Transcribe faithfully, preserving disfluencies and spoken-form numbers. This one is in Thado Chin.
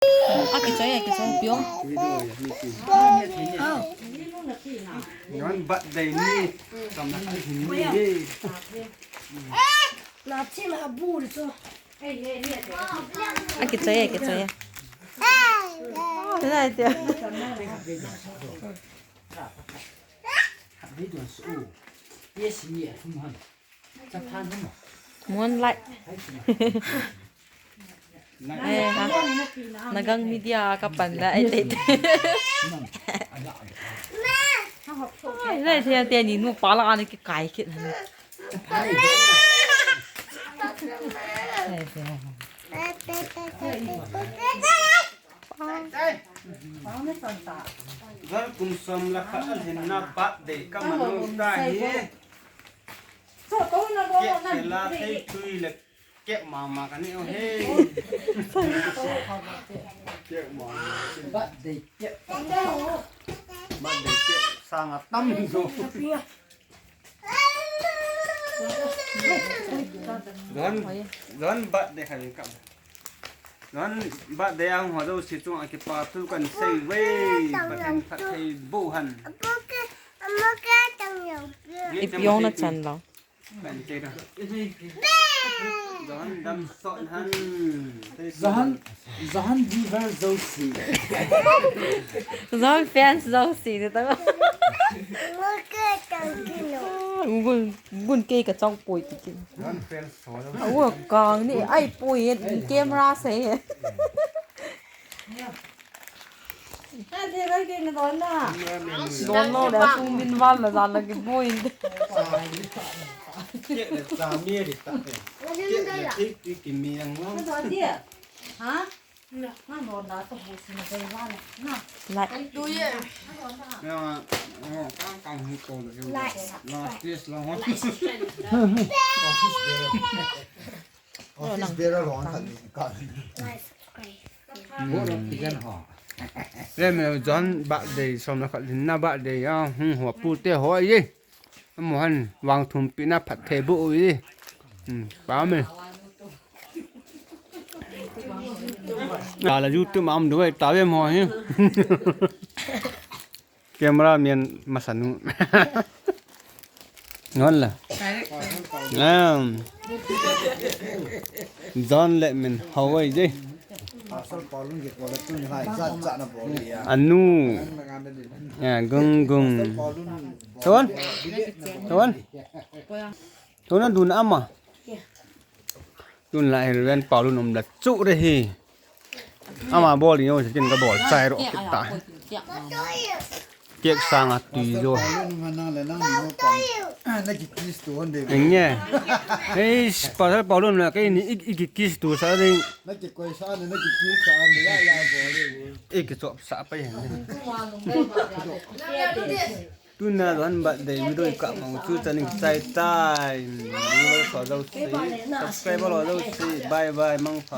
Akichoi, akichoi, Piong. Ngan birthday ni. Samna hin ni. Na chim ha bu le cho. Akichoi, akichoi. Tena tia. Yes, ni a thum han. Moonlight. Eh, ha. Nagang media ka pan la, ai, te, te. Ai, le, te, te, ni nu pa la, ani ki kai ki. Zan kum som le khat a lhinna birthday ka man u ta hi. Kep la thei tui le kep mama ka ni o he. Kep mama. Birthday kep. Birthday kep sang a tam jo. Zan, zan birthday khat in kap. Zan birthday a hung ho jouse chunga kipa thu kan sei ve. Pathen phatthei boh hen. I Piong na chan lo. Kan te da. Zan dam sot hen. Zan, zan viewer jouse. Zan fans jouse te ta. Gun, gun kei ka chong poi ti kin. Zan fans so. Awa kang ni ai poi camera se. Don lo le sung din val la jan la ki boin. Kep le cha mi ri ta. Kep le thei tui ki mi ang lo. Ha? Lai. Ya, oh, kang kang hu ko le. Lai. La tis la ho. Office bearer lo an khat ni ka. Lai. Bo lo ti kan ho. Le me John birthday som na khat lin na birthday ya. Hmm, ho pu te ho ye. Amu han vang thum pi na phatthei boh u hi. Hmm, pa me. Ala YouTube ma um duai ta ve mo hi. Camera man masanu. Ngon la. Am. John le min hawai je. Pastor Paulun ke ko le tun hai cha cha na bol ya. Anu. Ya, gung gung. Pastor Paulun. Tuan. Tuan. Tuan dun ama. Tun la hi ven Paulun um la chu re hi. Ama bol ni o kin ka bol chai ro kit ta. Kek sang a tui jo. Nge. Ei, Pastor Paulun na ke ni i, i ki kiss tu sa ding. Na ki koi sa na, na ki kiss sa na, ya, ya, bol. I ki chop sa pa hen. Tuna lon birthday video ka mau chu chaning chai tai. Viewers ho jouse, subscriber ho jouse, bye bye, mangpha.